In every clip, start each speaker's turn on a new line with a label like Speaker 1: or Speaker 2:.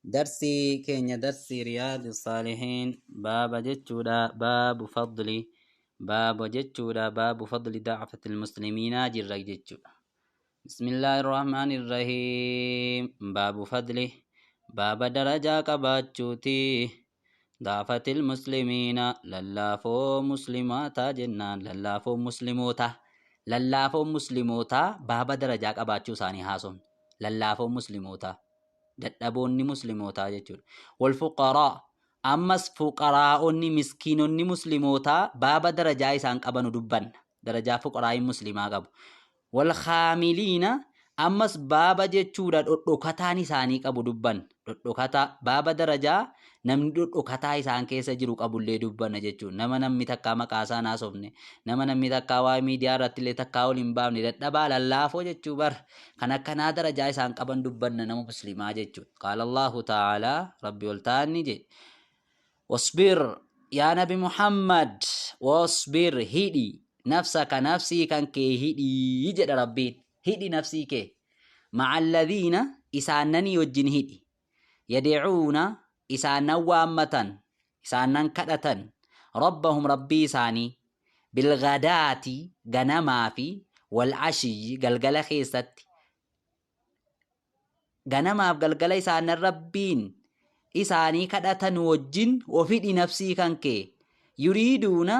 Speaker 1: Darsii keenya darsii Riyaadi Saalihiin baaba jechuudha baabu fadli baaba jechuudha baabu fadli dacfati lmuslimiinaa jirra jechuudha. Bismillaahi irrahmaani irrahiim. Baabu fadli baaba darajaa qabaachuuti dacfati lmuslimiina lallaafoo muslimaataa jennaan lallaafoo muslimootaa lallaafoo muslimootaa baaba darajaa qabaachuu isaanii haasofna lallaafoo muslimootaa. Dadhaboonni muslimootaa jechuudha. Walfuqaraa ammas fuqaraa'onni miskiinonni muslimootaa baaba darajaa isaan qabanu dubbanna. Darajaa fuqaraa'iin muslimaa qabu. Walhaamiliina ammas baaba jechuudha dhodhokataan isaanii qabu dubbanna. Dhodhokataa baaba darajaa namni dhodhokataa isaan keessa jiru qabullee dubbanna jechuudha. Nama namni takkaa maqaa isaa hin haasofne, nama namni takkaa waa'ee miidiyaa irratti illee takkaa ol hin baafne, dadhabaa lallaafoo jechuu bar. Kan akkanaa darajaa isaan qaban dubbanna nama muslimaa jechuudha. Qaala Allahu ta'aalaa Rabbi ol ta'an ni jedhe. Wasbir yaa Nabi Muhammad wasbir hidhi nafsaka nafsii kan kee hidhi jedha Rabbiin. Hidhi nafsii kee. Ma'alladhiina isaannanii wajjin hidhi. Yad'uuna isaannan waammatan isaannan kadhatan rabbahum rabbii isaanii bilghadaati ganamaa fi wal'ashiyyi galgala keessatti ganamaaf galgala isaannan rabbiin isaanii kadhatan wajjin ofidhi nafsii kan kee yuriiduuna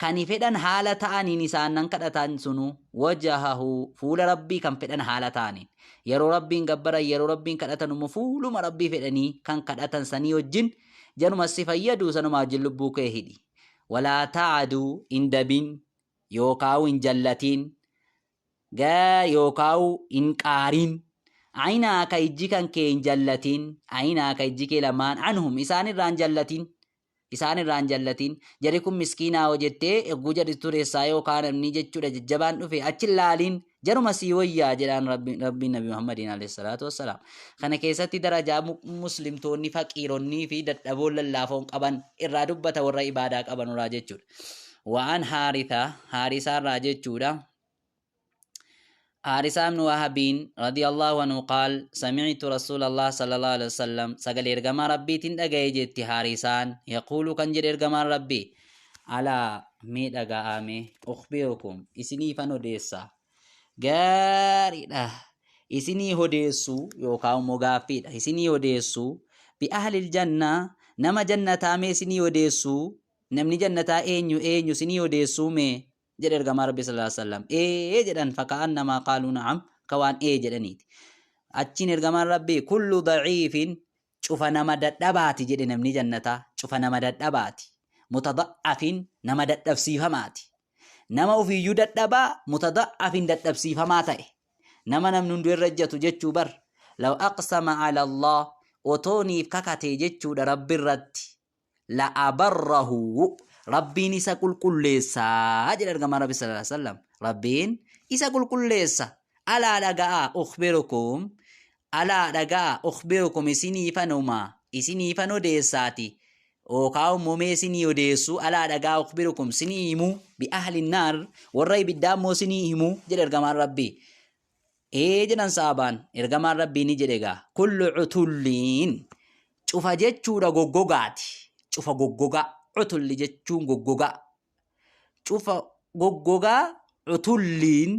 Speaker 1: kan fedhan haala ta'aniin isaannan kadhatan sunu wajahahu fuula Rabbii kan fedhan haala ta'aniin yeroo Rabbiin gabbaran yeroo Rabbiin kadhatan immoo fuuluma Rabbii fedhanii kan kadhatan sanii wajjin januma si fayyadu sanuma wajjin lubbuu kee hidhi walaa ta'adu hin dabin yookaa'u hin jallatiin gaa yookaa'u hin qaarin aynaaka ijji kan kee hin jallatin aynaaka ijji kee lamaan anhum isaan irraa hin jallatin isaan irraa hin jallatin jarri kun miskiinaa hoo jettee egguu jarri tureessaa yookaan namni jechuudha jajjabaan dhufe achi hin laaliin jaruma sii wayyaa jedhaan rabbiin nabi Muhammadiin alayhi salaatu wassalaam. Kana keessatti darajaa muslimtoonni faqiironnii fi dadhaboon lallaafoon qaban irraa dubbata warra ibaadaa qabanurraa jechuudha. Wa'an haaritha haarisaarraa jechuudha. Haarisaa ibn Wahabiin radiyallahu anhu qaal sami'tu Rasuulallah sallallahu alaihi wasallam sagalee ergamaa Rabbiitiin dhaga'e jetti Haarisaan yaquulu kan jedhe ergamaan Rabbii alaa mee dhaga'aa mee ukhbirukum isiniifan odeessa gaariidha isinii odeessuu yookaan immoo gaaffiidha isinii odeessuu bi ahlil jannaa nama jannataa mee isinii odeessuu namni jannataa eenyu eenyu isinii odeessuu mee jedhe ergamaa Rabbii sallallahu alaihi wasallam. Ee jedhan faka'annamaa qaaluu na'am akka waan ee jedhaniiti. Achiin ergamaan Rabbii kullu daciifin cufa nama dadhabaati jedhe namni jannataa cufa nama dadhabaati. Mutada'afin nama dadhabsiifamaati. Nama ofiiyyuu dadhabaa mutada'afin dadhabsiifamaa ta'e. Nama namni hunduu irra ejjatu jechuu bar. Law aqsama ala Allah otoo niif kakatee jechuudha Rabbi irratti. la abarrahu Rabbiin isa qulqulleessa jedhe ergamaan Rabbi sallallahu alaihi wasallam. Rabbiin isa qulqulleessa. Alaa dhaga'aa ukhbirukum alaa dhaga'aa ukhbirukum isiniifanuma isiniifan odeessaati yookaan immoo mee isinii odeessu alaa dhaga'aa ukhbirukum isinii himu bi ahli naar warra ibiddaa immoo isinii himu jedhe ergamaan Rabbii. Ee jedhan saabaan ergamaan Rabbii ni jedhe egaa kullu cutulliin cufa jechuudha goggogaati cufa goggogaa cutulli jechuun goggogaa cufa goggogaa cutulliin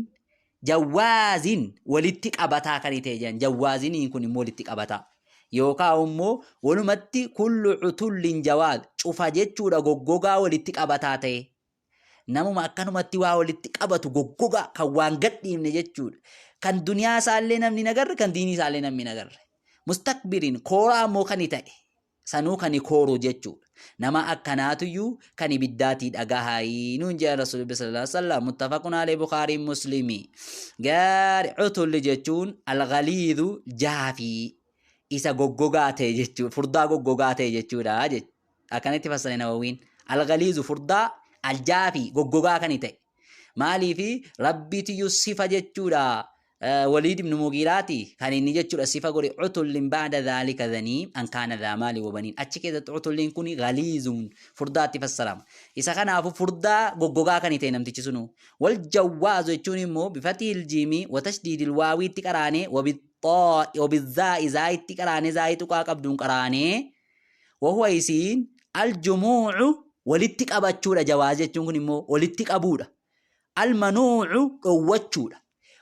Speaker 1: jawwaazin walitti qabataa kan ta'e jedhan jawwaaziniin kun immoo walitti qabataa yookaan immoo walumatti kullu cutulliin jawaaz cufa jechuudha goggogaa walitti qabataa ta'e Namuma akkanumatti waa walitti qabatu goggogaa kan waan gadhiifne jechuudha. Kan duniyaa isaallee namni hin agarre kan diinii isaallee namni hin agarre. Mustakbiriin kooraa immoo kan ta'e sanuu kan kooru jechuudha. Nama akkanaatuyyuu kan ibiddaatii dhagahaayii nuun jedhan Rasuulli sallallahu alaihi wasallam muttafaqun alayhi Bukhaariin Muslimii. Gaari utulli jechuun alghaliidhu jaafii isa goggogaa ta'e jechuudha. Furdaa goggogaa ta'e jechuudha jechuudha. Akkanatti fassare Nawawiin. Alghaliizu furdaa aljaafi goggogaa kan ta'e. Maaliifi Rabbiitiyyuu sifa jechuudha. Waliid ibn Mugiiraati kan inni jechuudha sifa godhe utullin ba'da dhaalika dhaniim an kaana dhaa maali wabaniin achi keessatti utulliin kun ghaliizuun furdaatti fassarama. Isa kanaafu furdaa goggogaa kan ta'e namtichi sunu. Wal jawwaazu jechuun immoo bifatii iljiimii wa tashdiidil waawiitti qaraanee wabi Wabixxaa'i, wabizzaa'i, zaa'itti qaraanee, zaa'ii tuqaa qabduun qaraanee, wahuwa isiin aljumuucu walitti qabachuudha. Jawaaz jechuun kun immoo walitti qabuudha. Almanuucu dhowwachuudha.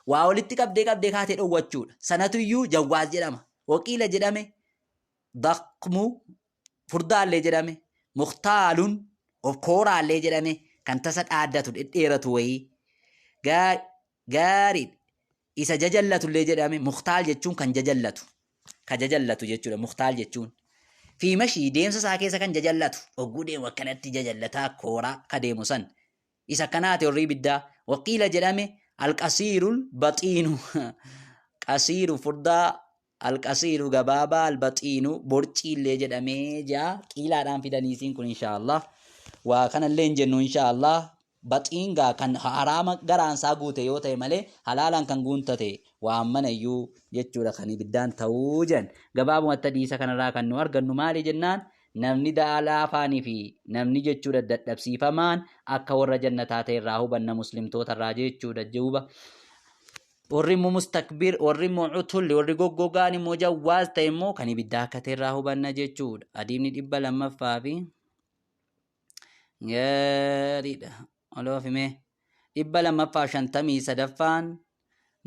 Speaker 1: Waa walitti qabdee qabdee kaatee dhowwachuudha. Sanatu iyyuu jawaaz jedhama. Waqiila jedhame, daqmu furdaallee jedhame, muktaalun of kooraallee jedhame, kan tasa dhaaddatu dhedheeratu wayii. Gaariidha. Isa jajallatullee jedhame. Muktaal jechuun kan jajallatu. Ka jajallatu jechuudha muktaal jechuun. Fi mashii deemsa isaa keessa kan jajallatu. Ogguu deemu akkanatti jajallataa kooraa ka deemu san. Isa akkanaati warri ibiddaa. Waqiila jedhame alqasiirul baxiinu. Qasiiru furdaa, alqasiiru gabaabaa, albaxiinu borciillee jedhamee jaa qiilaadhaan fidanii isiin kun inshaallah. Waa kanallee hin jennu inshaallah. Baxiin gaa kan haraama garaan isaa guute yoo ta'e malee halaalaan kan guuntate waa hammana iyyuu jechuudha kan ibiddaan ta'uu jedhan. Gabaabumatti hadiisa kanarraa kan nu argannu maali jennaan, namni da'aa laafaanii fi namni jechuudha dadhabsiifamaan akka warra jannataa ta'e irraa hubanna muslimtoota irraa jechuudha juuba. Warri immoo mustakbir, warri immoo utulli, warri goggogaan immoo jawwaaz ta'e immoo kan ibiddaa akka ta'e irraa hubanna jechuudha. Hadiifni 200 fi gaariidha. Oloofime 253ffaan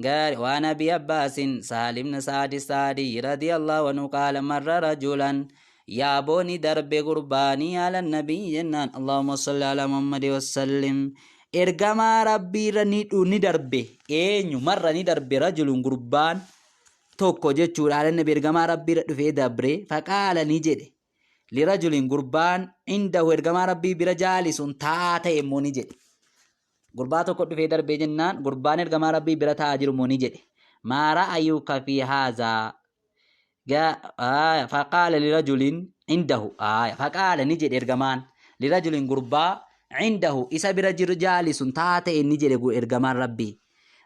Speaker 1: gaari. Waan Abi Abbaasin Saalimna Saadi Saadi radiyallahu anhu qaala marra rajulan, yaabooni darbe gurbaanii, ala nabii jennaan, Allahumma salli ala Muhammadi wassallim, ergamaa rabbiirra ni ni darbe. Eenyu? Marra ni darbe, rajulun gurbaan tokko jechuudha, ala nabi ergamaa rabbiirra dhufee dabre. Faqaala ni jedhe, lirajulin gurbaan, indahu ergamaa rabbii bira, jaalisun taa'aa ta'e immoo ni jedhe. Gurbaa tokko dhufee darbee jennaan gurbaan ergamaa rabbii bira taa'aa jiru immoo ni jedhe, maa ra'ayuka fi haazaa? Faqaala lirajulin indahu, faqaala ni jedhe ergamaan, lirajulin gurbaa, indahu isa bira jiru, jaalisun taa'aa ta'e ni jedhe. Ergamaan rabbii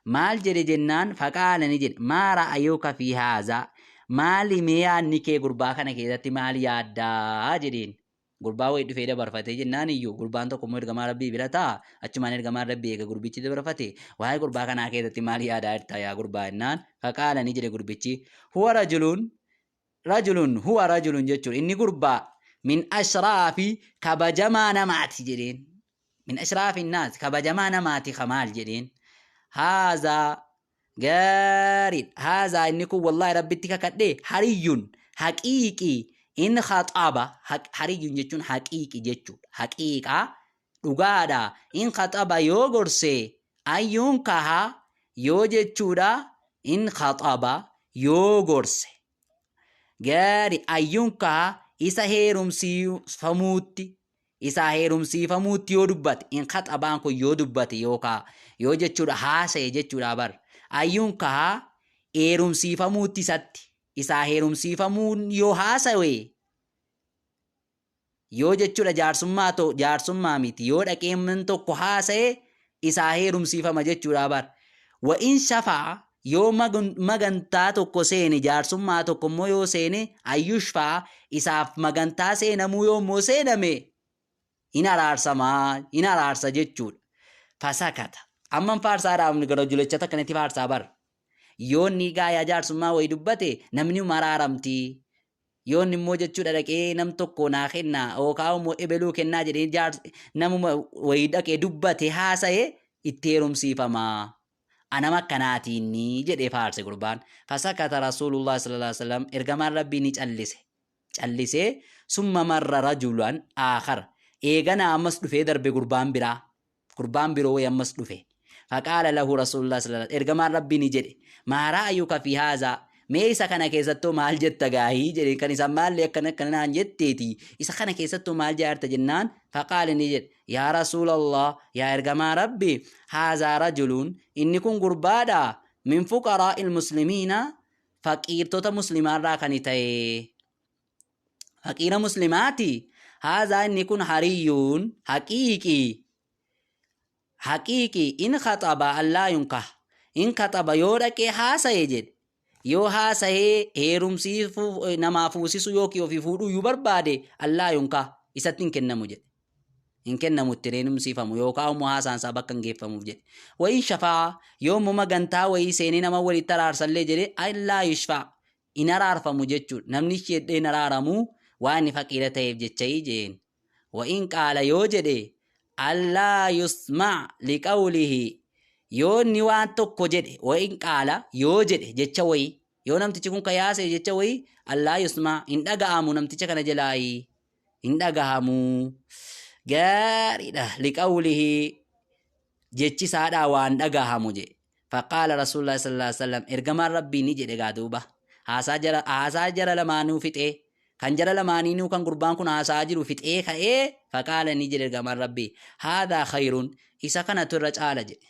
Speaker 1: maal jedhe jennaan, faqaala ni jedhe, maa ra'ayuka fi haazaa, maali mee yaadni kee gurbaa kana keessatti, maal yaaddaa jedheen. Gurbaa wayii dhufee dabarfatee jennaan iyyuu gurbaan tokko immoo ergamaa rabbii bira taa'a. Achumaan ergamaan rabbii eega gurbichi dabarfate, waa'ee gurbaa kanaa keessatti maal yaadaa jirta yaa gurbaa jennaan, faqaala ni jedhe gurbichi, huwa rajulun, rajulun, huwa rajulun jechuun inni gurbaa, min ashraafi kabajamaa namaati jedheen. Min ashraafi naas kabajamaa namaati kamaal jedheen. Haazaa gaariidha. Haazaa inni kun wallaahi rabbitti kakadhee, hariyyun haqiiqii in khaxaba. Hariyyun jechuun haqiiqi jechuudha. Haqiiqaa dhugaadha. In khaxaba yoo gorse, ayyuun kaha yoo jechuudha, in khaxaba yoo gorse gaari, ayyuun kaha isa heerumsiifamuutti, isaa heerumsiifamuutti yoo dubbate, in khaxabaan kun yoo dubbate yookaa yoo jechuudha haasa'e jechuudha bar, ayyuun kaha heerumsiifamuutti, isatti isaa heerumsiifamuun yoo haasawe, yoo jechuudha jaarsummaa to jaarsummaa miti, yoo dhaqee min tokko haasa'e isaa heerumsiifama jechuudha bar. Wa in shafaa yoo magantaa tokko seene, jaarsummaa tokko immoo yoo seene, ayyushfaa isaaf magantaa seenamuu yoo immoo seename hin araarsamaa, hin araarsa jechuudha. Fasakata. Amman faarsaa dhaabni gara julechata akkanatti faarsaa bar. Yoo inni gaayaa jaarsummaa wayii dubbate namni araaramti. Yoo inni immoo jechuudha dhaqee nam tokko naa kennaa yookaan immoo ebeluu kennaa jedhee namuma wayii dhaqee dubbate haasa'e itti heerumsiifama. Anama akkanaatiin ni jedhee faarse gurbaan. Fasakata Rasuulullah sallallahu alaihi wasallam, ergamaan rabbii ni callise. Callisee, summa marra rajulan aakhar. Eeganaa ammas dhufee darbe gurbaan biraa. Gurbaan biroo wayii ammas dhufe. Faqaala lahu Rasuulullah sallallahu alaihi, ergamaan rabbii ni jedhe, maa ra'ayuka fi haazaa, mee isa kana keessattoo maal jetta gaahii jedhe. Kan isa maallee akkana akkana naan jetteeti, isa kana keessattoo maal jaarta jennaan, faqaala ni jedhe, yaa Rasuulallah, yaa ergamaa rabbi, haazaa rajuluun inni kun gurbaadha, min fuqaraa ilmuslimiina faqiirtota muslimaarraa kan ta'e, faqiira muslimaati. Haazaa inni kun hariyyuun haqiiqii, haqiiqii, in khaxaba allaa yunkah, in khaxaba yoo dhaqee haasaye jedhe, yoo haasahee heerumsiisuu namaa fuusisu yookiin ofii fuudhuu iyyuu barbaade, allaa yunkah isatti hin kennamu jedhe. Hin kennamu itti reenumsiifamu yookaan immoo haasaan isaa bakka hin geeffamuuf jedhe. Wayii shafaa yoo immoo magantaa wayii seenee nama walitti araarsallee jedhe allaa yushfaa hin araarfamu jechuudha. Namni ishee hin araaramu waan inni faqiira ta'eef jecha'ii jeen. Wa'iin qaala yoo jedhe allaa yusmaa liqawlihi yoo inni waan tokko jedhe, wa'iin qaala yoo jedhe jecha wayii, yoo namtichi kun ka yaase jecha wayii, allaa yusmaa hin dhaga'amu namticha kana jalaayii hin dhagahamu. Gaariidha, liqawlihi jechi isaadhaa waan dhagahamu jedhe. Faqaala rasuulullaahi sallallaahu aleyhi wasallam, ergamaan rabbii ni jedhe gaa duuba haasaa jara lamaanuu fixee, kan jara lamaaniinuu kan gurbaan kun haasa'aa jiru fixee ka'ee, faqaala ni jedhe ergamaan rabbii, haadhaa khayrun isa kanatu irra caala jedhe.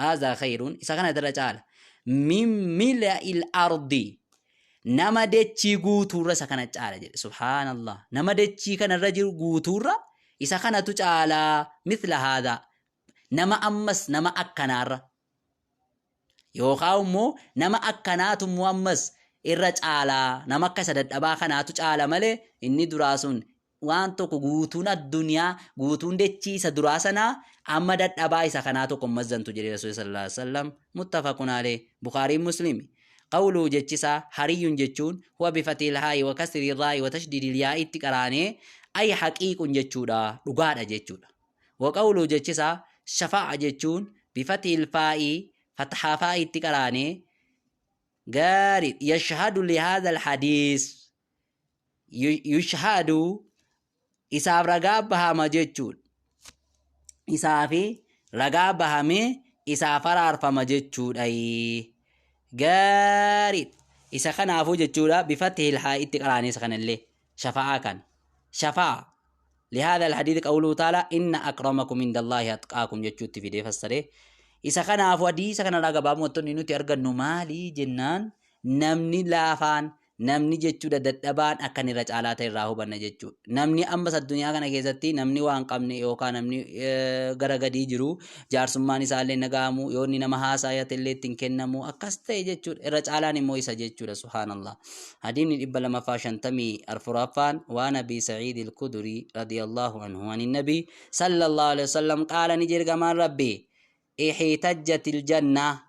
Speaker 1: Haadhaa khayrun isa kanatu irra caala min mila'il ardi, nama dechii guutuurra isa kana caala jedhe. Subhaanallah, nama dechii kanarra jiru guutuurra isa kanatu caala. Mithla haadhaa, nama ammas nama akkanaarra yookaan immoo nama akkanaatu immoo ammas irra caalaa, nama akka isa dadhabaa kanaatu caala malee inni duraa sun waan tokko guutuun addunyaa guutuun dechii isa duraa sanaa amma dadhabaa isa kanaa tokko hin mazzantu jedhe Rasuulli sallallahu alaihi wasallam. Muttafaqun alayh, Bukhaariin Muslimi. Qawluu jechisaa hariyyun jechuun huwa bifatil haa'i wa kasri raa'i wa tashdidil yaa'itti qaraanee ay haqiiqun jechuudha, dhugaadha jechuudha. Wa qawluu jechisaa shafaa'a jechuun bifatil faa'i fathaa faa'itti qaraanee gaari yashhadu lihaadha alhadiis yushhadu isaaf ragaa bahama jechuudha. Isaafi ragaa bahamee isaaf araarfama jechuudha. Gaariidha. Isa kanaafuu jechuudha bifatihil haa'itti qaraanee isa kanallee shafa'aa kana. Shafaa lihaadha alhadiith qawluu taala inna akramakum indallaahi atqaakum jechuutti fidee fassaree. Isa kanaafuu hadiisa kanarraa gabaabumatti nuti argannu maali jennaan, namni laafaan, namni jechuudha dadhabaan akka inni irra caalaa ta'e irraa hubanna jechuudha. Namni ammas addunyaa kana keessatti namni waan qabne yookaan namni gara gadii jiru jaarsummaan isaallee naga'amu, yoo inni nama haasa'ate illee ittiin kennamu akkas ta'e jechuudha. Irra caalaan immoo isa jechuudha, subhaanallah. Hadiisni 254ffaan waan Abii Sa'iid al-Kudrii radiyallahu anhu ani nabii sallallahu alaihi wasallam qaala ni jedhe rabbi ihtajjatil janna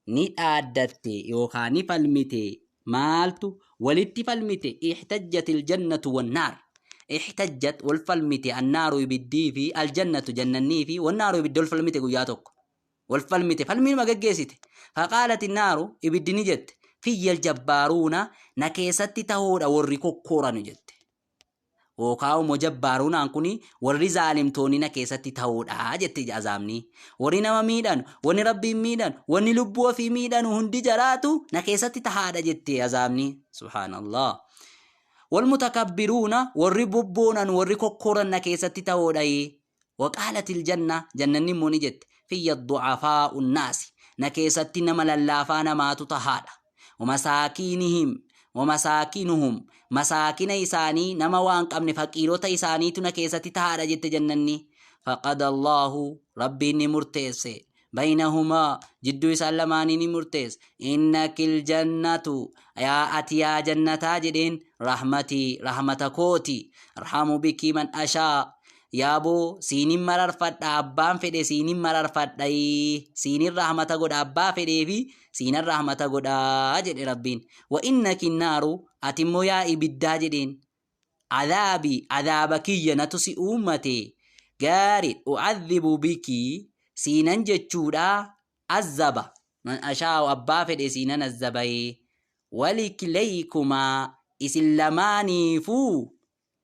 Speaker 1: ni dhaaddatte yookaan ni falmite. Maaltu walitti falmite? Ihtajjatil jannatu wannaar, ihtajjat wal falmite, annaaru ibiddii fi aljannatu jannannii fi wannaaru ibiddi wal falmite. Guyyaa tokko wal falmite, falmiinuma geggeessite. Faqaalat innaaru ibiddi ni jette, fiyyal jabbaaruuna na keessatti tahoodha warri kokkooranu jette, yookaan immoo jabbaaruunaan kun warri zaalimtoonni na keessatti ta'uudha jette azaabni. Warri nama miidhan, wanni rabbiin miidhan, wanni lubbuu ofii miidhan hundi jaraatu na keessatti tahaadha jette azaabni. Subhaanallah. Wal mutakabbiruuna warri bobboonan, warri kokkoran na keessatti ta'uudha. Waqaalatil janna jannanni immoo ni jette fiyya du'afaa'u naasi na keessatti nama lallaafaa namaatu tahaadha. Wamasaakiinihim wamasaakinuhum masaakina isaanii, nama waan qabne faqiirota isaaniitu na keessatti tahaadha jette jannanni. Faqada Allahu rabbiin ni murteesse baynahumaa jidduu isaan lamaanii ni murteesse. Innakil jannatu yaa ati yaa jannataa jedheen, rahmatii rahmata kooti, arhamu biki man ashaa yaaboo siinin mararfadha abbaan fedhe, siinin mararfadha, siinin rahmata godha abbaa fedheefi siinan rahmata godha jedhe rabbiin. Wa innaki naaru ati immoo yaa ibiddaa jedheen, adhaabi adhaaba kiyya natu si uummate, gaari u'adhibu biki siinan jechuudha azaba man ashaa'u abbaa fedhe siinan azabaye. Walikileykumaa isin lamaaniifuu,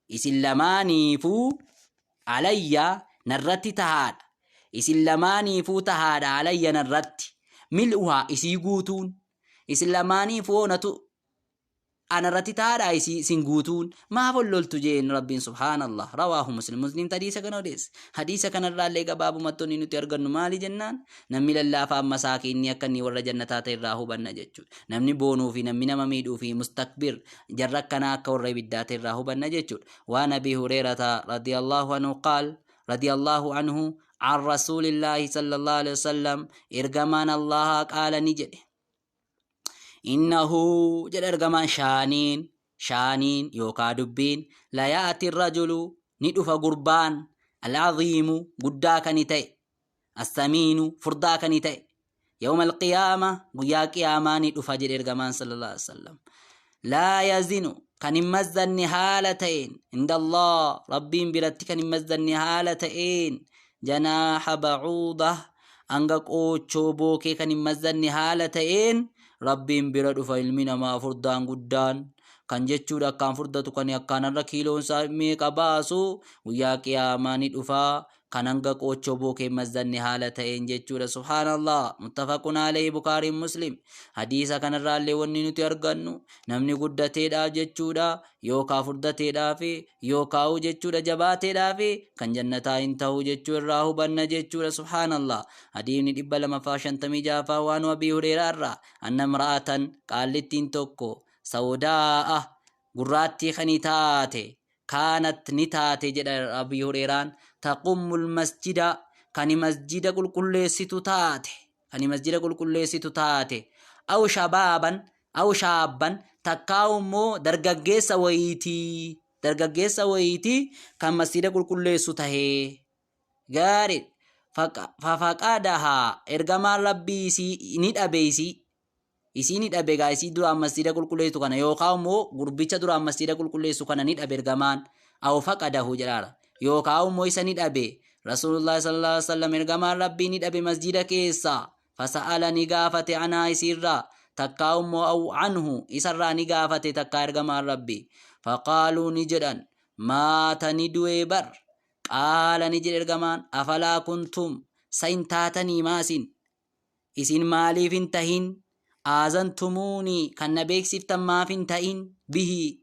Speaker 1: isin lamaaniifuu alayya narratti tahaadha, isin lamaaniifuu tahaadha alayya narratti mil'uhaa isii guutuun, isin lamaaniifuu natu anarratti tahaadha isii isin guutuun, maaf ol loltu jeen rabbiin, subhaanallah. Rawaahu Muslim, Muslim hadiisa kana odeesse. Hadiisa kanarraallee gabaabumatti wanni nuti argannu maali jennaan, namni lallaafaan masaakiinni akka inni warra jannataa ta'e irraa hubanna jechuudha. Namni boonuu fi namni nama miidhuu fi mustakbir jarra akkanaa akka warra ibiddaa ta'e irraa hubanna jechuudha. Waan Abii Hureerata radiyallahu anhu qaal radiyallahu anhu an rasuulillaahi sallallahu alaihi wasallam ergamaan Allahaa qaala ni jedhe. Innahu jedha ergamaan shaaniin yookaa dubbiin la yaati rajulu ni dhufa gurbaan Alcaziimu guddaa kani ta'e, assamiinu furdaa kani ta'e, yawma alqiyaama guyyaa qiyaamaa ni dhufa jedhe ergamaan sallallahu alaihi wasallam. Laa yazinu kan hin mazzanne haala ta'een, inda Allah rabbiin biratti kan hin mazzanne haala ta'een, janaaha bacuuda hanga qoochoo bookee kan hin mazzanne haala ta'een rabbiin bira dhufa. Ilmi namaa furdaan guddaan kan jechuudha akkaan furdatu kan akkaan har'a kiiloon isaa meeqa baasu guyyaa qiyaamaa ni dhufa kan hanga qoochoo bookee hin mazzanne haala ta'een jechuudha. Subhaanallah. Muttafaqun alayhi, Bukaariin Muslim. Hadiisa kanarraallee wanni nuti argannu namni guddateedhaaf jechuudha yookaa furdateedhaaf yookaa'u jechuudha jabaateedhaaf kan jannataa hin ta'u jechuu irraa hubanna jechuudha. Subhaanallah. Hadiisni 256ffaa waan Abii Hureeraa irraa anna imra'atan qaallittiin tokko sawdaa'a gurraattii kani taate kaanat ni taate jedha Abii Hureeraan, taqummul masjida kani masjida qulqulleessitu taate, kani masjida qulqulleessitu taate, aw shabaaban aw shaabban takkaa immoo dargaggeessa wayiitii, dargaggeessa wayiitii kan masjida qulqulleessu tahee gaari. Fafaqadahaa ergamaan rabbii isii ni dhabe, isii ni dhabe gaa, isii duraan masjida qulqulleessu kana yookaan immoo gurbicha duraan masjida qulqulleessu kana ni dhabe ergamaan. Aw faqadahu jedhaara, yookaan immoo isa ni dhabe Rasuulullah sallallahu alaihi wasallam, ergamaan rabbii ni dhabe masjida keessa. Fasa'ala ni gaafate, anhaa isiirraa takkaa immoo aw anhu isarraa ni gaafate takkaa ergamaan rabbii. Faqaaluu ni jedhan, maata ni du'e bar. Qaala ni jedhe ergamaan, afalaa kuntum sa hin taatanii maasin isin maaliif hin tahin, aazantumuuni kan na beeksiftan maaf hin ta'in, bihi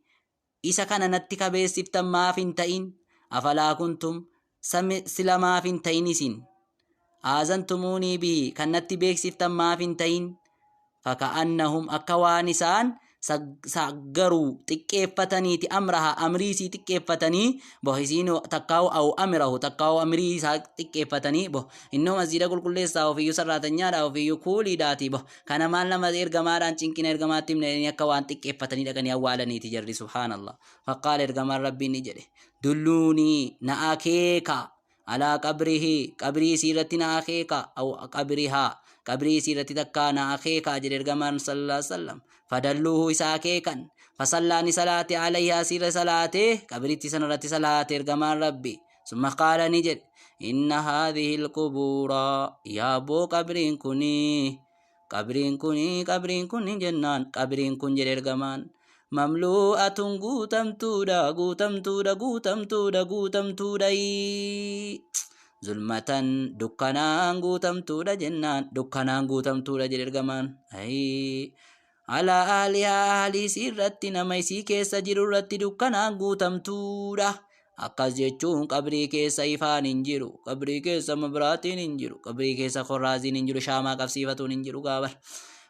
Speaker 1: isa kana natti ka beeksiftan maaf hin ta'in, afalaa kuntum sila maaf hin ta'in isin aazantumuunii bihi kan natti beeksiftan maaf hin ta'in. Faka'annahum akka waan isaan saggaruu xiqqeeffataniiti, amraha amrii isii xiqqeeffatanii boh isiin takkaa'u, aw amirahu takkaa'u amrii isaa xiqqeeffatanii boh, innoo masjiida qulqulleessaa, ofiiyyuu sarraatanyaadha, ofiiyyuu kuuliidhaati boh, kana maal nama ergamaadhaan cinqina ergamaatti himne jedhanii akka waan xiqqeeffatanii dhaqanii awwaalaniiti jarri. Subhaanallah. Faqaala ergamaan rabbiin ni jedhe, dulluunii na akeeka, alaa qabrihi qabrii isii irratti na akeeka, aw qabrihaa qabrii isii irratti takkaa na akeeka jedhe ergamaan sallallahu alaihi wasallam. Fadalluuhu isa akeekan. Fasallaa ni salaate, alayhaa isiirra salaate, qabriitti sana irratti salaate ergamaan rabbi. Summa qaala ni jedhe, inna haadhihi alqubuura yaaboo qabriin kunii, qabriin kuni, qabriin kuni jennaan, qabriin kun jedhe ergamaan, mamlu'atun guutamtuudha, guutamtuudha, guutamtuudha, guutamtuudha, zulmatan dukkanaan guutamtuudha jennaan, dukkanaan guutamtuudha jedhe ergamaan. Alaa ahlihaa ahlii isii irratti, nama isii keessa jiru irratti dukkanaan guutamtuudha. Akkas jechuun qabrii keessa ifaan hin jiru, qabrii keessa mabraatiin hin jiru, qabrii keessa korraaziin hin jiru, shaamaa qabsiifatuun hin jiru gaabar.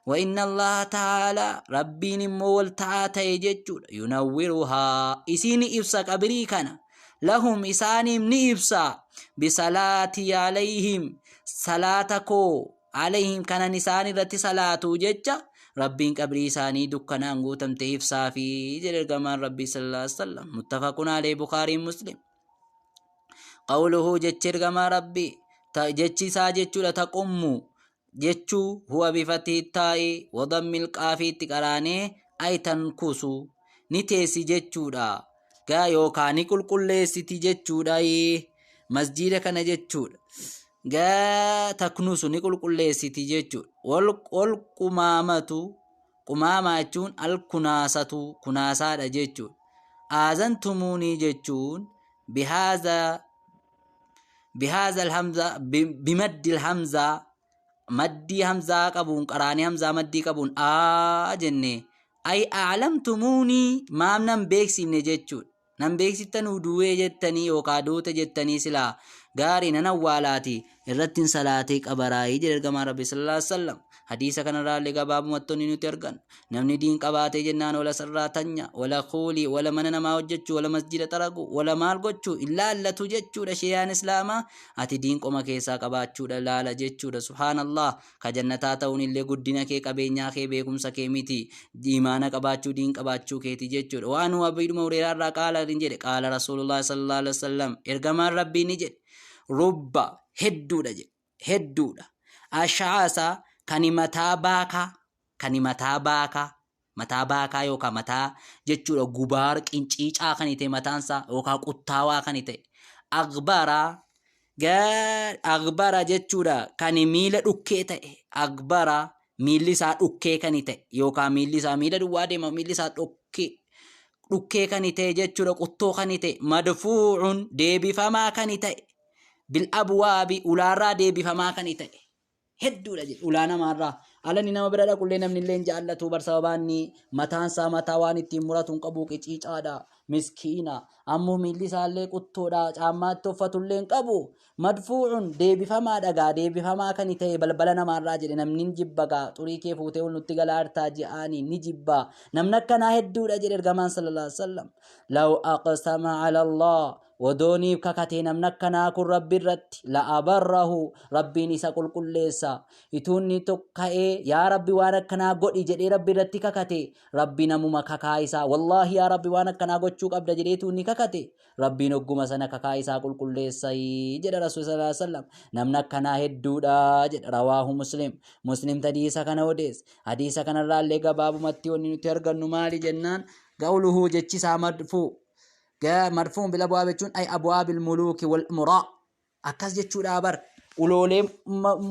Speaker 1: Wa inna Allaha ta'ala rabbiin immoo wal ta'aa ta'e jechuudha. Yunawwiruhaa isiin ibsa qabrii kana. Lahum isaaniif ni ibsa. Bisalaatii alayhim salaata koo, alayhim kanan isaan irratti salaatuu jecha rabbiin qabrii isaanii dukkanaan guutamte ibsaa fi jedhe ergamaan rabbii sallallahu alaihi wasallam. Muttafaqun alayhi, Bukaariin Muslim. Qawluhu jechi ergamaa rabbii jechi isaa jechuudha, taqummu jechuu, huwa bifatihi taa'i wa dammil qaafiitti qaraanee, ay tankusu ni teessi jechuudha gaa, yookaan ni qulqulleessiti jechuudha masjiida kana jechuudha gaa, taknusu ni qulqulleessiti jechuudha. Wal qumaamatu qumaamaa jechuun al kunaasatu kunaasaadha jechuudha. Aazantumuunii jechuun bihaza alhamza bimaddi alhamzaa maddii hamzaa qabuun qaraanii hamzaa maddii qabuun aa jenne, ay a'lamtumuunii maam nan beeksifne jechuudha. Nan beeksiftanuu du'ee jettanii yookaa duute jettanii silaa gaarii nan awwaalaati irratti hin salaatee qabaraayii jedhe ergamaan rabbi sallallahu alaihi wasallam. Hadiisa kanarraallee gabaabumatti wanni nuti argannu, namni diin qabaatee jennaan wala sarraa tanya, wala kuulii, wala mana namaa hojjechuu, wala masjida xaragu, wala maal gochuu hin laallatu jechuudha. Shari'aan islaamaa ati diin qoma keessaa qabaachuudha laala jechuudha. Subhaanallah, ka jannataa ta'uun illee guddina kee, qabeenyaa kee, beekumsa kee miti, imaana qabaachuu, diin qabaachuu keeti jechuudha. Waan abiidhuma hureeraa irraa qaala hin jedhe, qaala rasuulullah sallallahu alaihi wasallam, ergamaan rabbii ni jedhe, rubba hedduudha jedhe, hedduudha ashaasa kani mataa baakaa, kani mataa baakaa, mataa baakaa yookaan mataa jechuudha gubaar qinciicaa kan ta'e, mataansaa yookaan quttaawaa kan ta'e, akbaraa akbara jechuudha, kan miila dhukkee ta'e, akbara miilli isaa dhukkee kan ta'e yookaan miilli isaa miila duwwaa deema, miilli isaa dhukkee kan ta'e jechuudha, quttoo kan ta'e, madfuucun deebifamaa kan ta'e, bil abwaabi ulaarraa deebifamaa kan ta'e hedduudha jedhe. Ulaa namaarraa alanni nama bira dhaqullee namni illee hin jaallatu bar, sababaanni mataan isaa mataa waan ittiin muratu hin qabu, qiciicaadha, miskiina, ammoo miilli isaallee quttoodha, caammaatti uffatullee hin qabu. Madfuucun deebifamaa dhagaa, deebifamaa kan ta'e balbala namaarraa jedhe. Namni hin jibba gaa, xurii kee fuutee ol nutti galaa jirtaa je'aanii ni jibba. Namni akkanaa hedduudha jedhe ergamaan sallallahu alaihi wasallam. Law aqsama ala Allah, odooniif kakatee namni akkanaa kun rabbi irratti, la abarrahu, rabbiin isa qulqulleessa. Ituunni tokka'ee yaa rabbi waan akkanaa godhi jedhee rabbi irratti kakate, rabbi namuma kakaa isaa, wallaahi yaa rabbi waan akkanaa gochuu qabda jedhee ituunni kakate, rabbiin ogguma sana kakaa isaa qulqulleessa jedha rasuul sallallahu alaihi wasallam. Namni akkanaa hedduudha jedha. Rawaahu Muslim, Muslim hadiisa kana odeesse. Hadiisa kanarraallee gabaabumatti wanni nuti argannu maali jennaan, qawluhu jechisaa madfuu madfuun bil abwaab jechuun ay abwaabil muluuki wal umuraa akkas jechuudha bar. Uloolee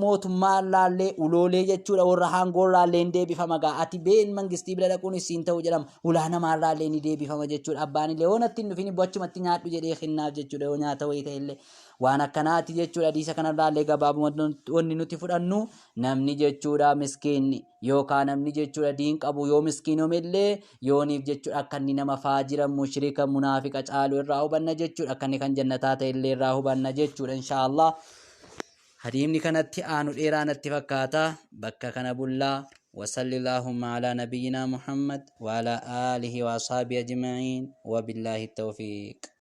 Speaker 1: mootummaa laallee, uloolee jechuudha warra haangoo laallee hin deebifama gaa. Ati been mangistii bira dhaquun isiin ta'u jedhama, ulaa namaa laallee ni deebifama jechuudha. Abbaan illee yoo natti hin dhufin achumatti nyaadhu jedhee kennaaf jechuudha, yoo nyaata wayii ta'e illee waan akkanaati jechuudha. Hadiisa kanarraallee gabaabumatti wanni nuti fudhannu, namni jechuudha miskiinni yookaan namni jechuudha diin qabu yoo miskiinome illee yooniif jechuudha akka inni nama faajira, mushrika, munaafiqa caalu irraa hubanna jechuudha, akka inni kan jannataa ta'e illee irraa hubanna jechuudha. Inshaallah, hadiimni kanatti aanu dheeraa natti fakkaata, bakka kana bullaa. وصلى اللهم على نبينا محمد وعلى آله وأصحابه أجمعين وبالله التوفيق.